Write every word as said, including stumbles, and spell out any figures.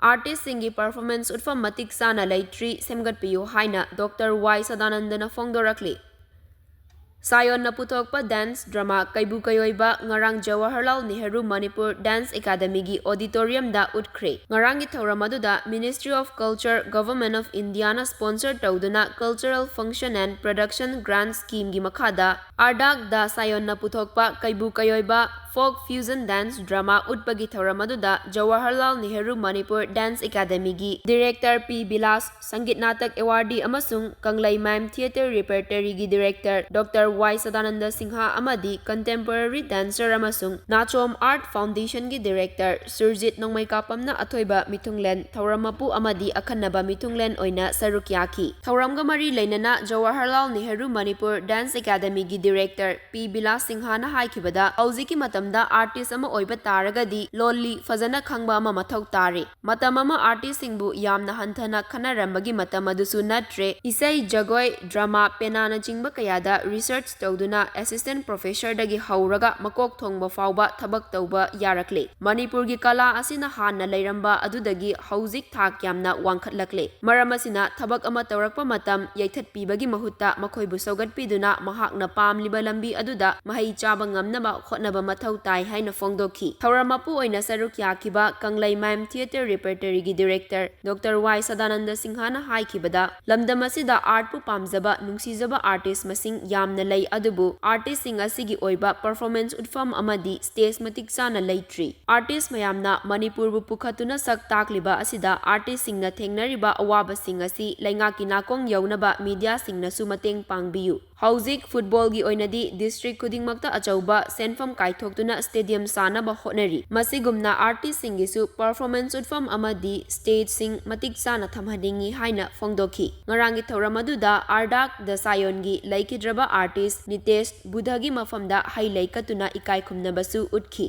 ꯑꯥꯔꯇꯤꯁꯁꯤꯡꯒꯤ ꯄꯔꯐꯣꯔꯃꯦꯟꯁ ꯎꯠꯐꯝ ꯃꯇꯤꯛ ꯆꯥꯅ ꯂꯩꯇ꯭ꯔꯤ, ꯁꯦꯝꯒꯠꯄꯤꯌꯨ ꯍꯥꯏꯅ ꯗꯣꯛꯇꯔ ꯋꯥꯏ ꯁꯗꯥꯅꯟꯗꯅ ꯐꯣꯡꯗꯣꯔꯛꯂꯤ꯫ ꯁꯥꯌꯣꯟꯅ ꯄꯨꯊꯣꯛꯄ ꯗꯥꯟꯁ ꯗ꯭ꯔꯃꯥ ꯀꯩꯕꯨ ꯀꯩꯑꯣꯏꯕ ꯉꯔꯥꯡ ꯖꯋꯥꯍꯔꯂꯥꯜ ꯅꯦꯍꯔꯨ ꯃꯅꯤꯄꯨꯔ ꯗꯥꯟꯁ ꯑꯦꯀꯥꯗꯃꯤꯒꯤ ꯑꯣꯗꯤꯇꯣꯔꯤꯌꯝꯗ ꯎꯠꯈ꯭ꯔꯦ꯫ ꯉꯔꯥꯡꯒꯤ ꯊꯧꯔꯝ ꯑꯗꯨꯗ Ministry of Culture, Government of Indiaꯅ sponsor ꯇꯧꯗꯨꯅ Cultural Function and Production Grant Schemeꯒꯤ ꯃꯈꯥꯗ ꯑꯥꯔꯗꯥꯛ ꯗ ꯁꯥꯌꯣꯟꯅ ꯄꯨꯊꯣꯛꯄ ꯀꯩꯕꯨ ꯀꯩꯑꯣꯏꯕ folk fusion dance drama ꯎꯠꯄꯒꯤ ꯊꯧꯔꯝ ꯑꯗꯨꯗ ꯖꯋꯥꯍꯔꯂꯥꯜ ꯅꯦꯍꯔꯨ ꯃꯅꯤꯄꯨꯔ ꯗꯥꯟꯁ ꯑꯦꯀꯥꯗꯃꯤꯒꯤ ꯗꯤꯔꯦꯛꯇꯔ ꯄꯤ ꯕꯤꯂꯥꯁ, ꯁꯪꯒꯤꯠ ꯅꯥꯇꯛ ꯑꯦꯋꯥꯔꯗꯤ ꯑꯃꯁꯨꯡ ꯀꯪꯂꯩꯃꯥꯏꯝ ꯊꯤꯌꯦꯇꯔ ꯔꯦꯄꯔꯇꯔꯤꯒꯤ ꯗꯤꯔꯦꯛꯇꯔ ꯗꯣꯛꯇꯔ ꯋꯥꯏ ꯁꯗꯥꯅꯟꯗ ꯁꯤꯡꯍ ꯑꯃꯗꯤ contemporary dancer ꯑꯃꯁꯨꯡ ꯅꯥꯆꯣꯝ ꯑꯥꯔꯠ ꯐꯥꯎꯟꯗꯦꯁꯟꯒꯤ ꯗꯤꯔꯦꯛꯇꯔ ꯁꯨꯔꯖꯤꯠ ꯅꯣꯡꯃꯩꯀꯥꯄꯝꯅ ꯑꯊꯣꯏꯕ ꯃꯤꯊꯨꯡꯂꯦꯟ, ꯊꯧꯔꯝ ꯃꯄꯨ ꯑꯃꯗꯤ ꯑꯈꯟꯅꯕ ꯃꯤꯊꯨꯡꯂꯦꯟ ꯑꯣꯏꯅ ꯁꯔꯨꯛ ꯌꯥꯈꯤ꯫ ꯊꯧꯔꯝꯒ ꯃꯔꯤ ꯂꯩꯅꯅ ꯖꯋꯥꯍꯔꯂꯥꯜ ꯅꯦꯍꯔꯨ ꯃꯅꯤꯄꯨꯔ ꯗꯥꯟꯁ ꯑꯦꯀꯥꯗꯃꯤꯒꯤ ꯗꯤꯔꯦꯛꯇꯔ ꯄꯤ ꯕꯤꯂꯥꯁ ꯁꯤꯡꯍꯅ ꯍꯥꯏꯈꯤꯕꯗ, ꯍꯧꯖꯤꯛꯀꯤ ꯃꯇꯝꯗ ꯑꯥꯔꯇꯤꯁ ꯑꯃ ꯑꯣꯏꯕ ꯇꯥꯔꯒꯗꯤ ꯂꯣꯜꯂꯤ ꯐꯖꯅ ꯈꯪꯕ ꯑꯃ ꯃꯊꯧ ꯇꯥꯔꯤ꯫ ꯃꯇꯝ ꯑꯃ ꯑꯥꯔꯇꯤꯁꯁꯤꯡꯕꯨ ꯌꯥꯝꯅ ꯍꯟꯊꯅ ꯈꯟꯅꯔꯝꯕꯒꯤ ꯃꯇꯝ ꯑꯗꯨꯁꯨ ꯅꯠꯇ꯭ꯔꯦ꯫ ꯏꯁꯩ, ꯖꯒꯣꯏ, ꯗ꯭ꯔꯃꯥ, ꯄꯦꯅꯥꯅꯆꯤꯡꯕ ꯀꯌꯥꯗ ꯔꯤꯁꯔꯆ ꯇꯧꯗꯨꯅ ꯑꯦꯁꯤꯁꯇꯦꯟꯠ ꯄ꯭ꯔꯣꯐꯦꯁꯔꯗꯒꯤ ꯍꯧꯔꯒ ꯃꯀꯣꯛ ꯊꯣꯡꯕ ꯐꯥꯎꯕ ꯊꯕꯛ ꯇꯧꯕ ꯌꯥꯔꯛꯂꯦ꯫ ꯃꯅꯤꯄꯨꯔꯒꯤ ꯀꯂꯥ ꯑꯁꯤꯅ ꯍꯥꯟꯅ ꯂꯩꯔꯝꯕ ꯑꯗꯨꯗꯒꯤ ꯍꯧꯖꯤꯛ ꯊꯥꯛ ꯌꯥꯝꯅ ꯋꯥꯡꯈꯠꯂꯛꯂꯦ꯫ ꯃꯔꯝ ꯑꯁꯤꯅ ꯊꯕꯛ ꯑꯃ ꯇꯧꯔꯛꯄ ꯃꯇꯝ ꯌꯩꯊꯠꯄꯤꯕꯒꯤ ꯃꯍꯨꯠꯇ ꯃꯈꯣꯏꯕꯨ ꯁꯧꯒꯠꯄꯤꯗꯨꯅ ꯃꯍꯥꯛꯅ ꯄꯥꯝꯂꯤꯕ ꯂꯝꯕꯤ ꯑꯗꯨꯗ ꯃꯍꯩ ꯆꯥꯕ ꯉꯝꯅꯕ ꯍꯣꯠꯅꯕ ꯃꯊꯧ ꯇꯥꯏ ꯍꯥꯏꯅ ꯐꯣꯡꯗꯣꯛꯈꯤ꯫ ꯊꯧꯔꯝ ꯃꯄꯨ ꯑꯣꯏꯅ ꯁꯔꯨꯛ ꯌꯥꯈꯤꯕ ꯀꯪꯂꯩꯃꯥꯏꯝ ꯊꯤꯌꯦꯇꯔ ꯔꯦꯄꯔꯇꯔꯤꯒꯤ ꯗꯤꯔꯦꯛꯇꯔ ꯗꯣꯛꯇꯔ ꯋꯥꯏ ꯁꯗꯥꯅꯟꯗ ꯁꯤꯡꯍꯅ ꯍꯥꯏꯈꯤꯕꯗ, ꯂꯝꯗꯝ ꯑꯁꯤꯗ ꯑꯥꯔꯠꯄꯨ ꯄꯥꯝꯖꯕ, ꯅꯨꯡꯁꯤꯖꯕ ꯑꯥꯔꯇꯤꯁ ꯃꯁꯤꯡ ꯌꯥꯝꯅ ꯂꯩ, ꯑꯗꯨꯕꯨ ꯑꯥꯔꯇꯤꯁꯁꯤꯡ ꯑꯁꯤꯒꯤ ꯑꯣꯏꯕ ꯄꯔꯐꯣꯔꯃꯦꯟꯁ ꯎꯠꯐꯝ ꯑꯃꯗꯤ ꯁ꯭ꯇꯦꯖ ꯃꯇꯤꯛ ꯆꯥꯅ ꯂꯩꯇ꯭ꯔꯤ꯫ ꯑꯥꯔꯇꯤꯁ ꯃꯌꯥꯝꯅ ꯃꯅꯤꯄꯨꯔꯕꯨ ꯄꯨꯈꯠꯇꯨꯅ ꯁꯛ ꯇꯥꯛꯂꯤꯕ ꯑꯁꯤꯗ ꯑꯥꯔꯇꯤꯁꯁꯤꯡꯅ ꯊꯦꯡꯅꯔꯤꯕ ꯑꯋꯥꯕꯁꯤꯡ ꯑꯁꯤ ꯂꯩꯉꯥꯛꯀꯤ ꯅꯥꯀꯣꯡ ꯌꯧꯅꯕ ꯃꯤꯗꯤꯌꯥꯁꯤꯡꯅꯁꯨ ꯃꯇꯦꯡ ꯄꯥꯡꯕꯤꯌꯨ꯫ ꯍꯧꯖꯤꯛ ꯐꯨꯠꯕꯣꯜꯒꯤ ꯑꯣꯏꯅꯗꯤ ꯗꯤꯁꯇ꯭ꯔꯤꯛ ꯈꯨꯗꯤꯡꯃꯛꯇ ꯑꯆꯧꯕ ꯁꯦꯟꯐꯝ ꯀꯥꯏꯊꯣꯛꯇꯨꯅ ꯁ꯭ꯇꯦꯗꯤꯌꯝ ꯁꯥꯅꯕ ꯍꯣꯠꯅꯔꯤ꯫ ꯃꯁꯤꯒꯨꯝꯅ ꯑꯥꯔꯇꯤꯁꯁꯤꯡꯒꯤꯁꯨ ꯄꯔꯐꯣꯔꯃꯦꯟꯁ ꯎꯠꯐꯝ ꯑꯃꯗꯤ ꯁ꯭ꯇꯦꯖꯁꯤꯡ ꯃꯇꯤꯛ ꯆꯥꯅ ꯊꯝꯍꯟꯅꯤꯡꯏ ꯍꯥꯏꯅ ꯐꯣꯡꯗꯣꯛꯈꯤ꯫ ꯉꯔꯥꯡꯒꯤ ꯊꯧꯔꯝ ꯑꯗꯨꯗ ꯑꯥꯔꯗꯥꯛ ꯗ ꯁꯥꯌꯣꯟꯒꯤ ꯂꯩꯈꯤꯗ꯭ꯔꯕ ꯑꯥꯔꯇꯤꯁ ꯅꯤꯇꯦꯁ ꯕꯨꯙꯒꯤ ꯃꯐꯝꯗ ꯍꯩ ꯂꯩ ꯀꯠꯇꯨꯅ ꯏꯀꯥꯏ ꯈꯨꯝꯅꯕꯁꯨ ꯎꯠꯈꯤ꯫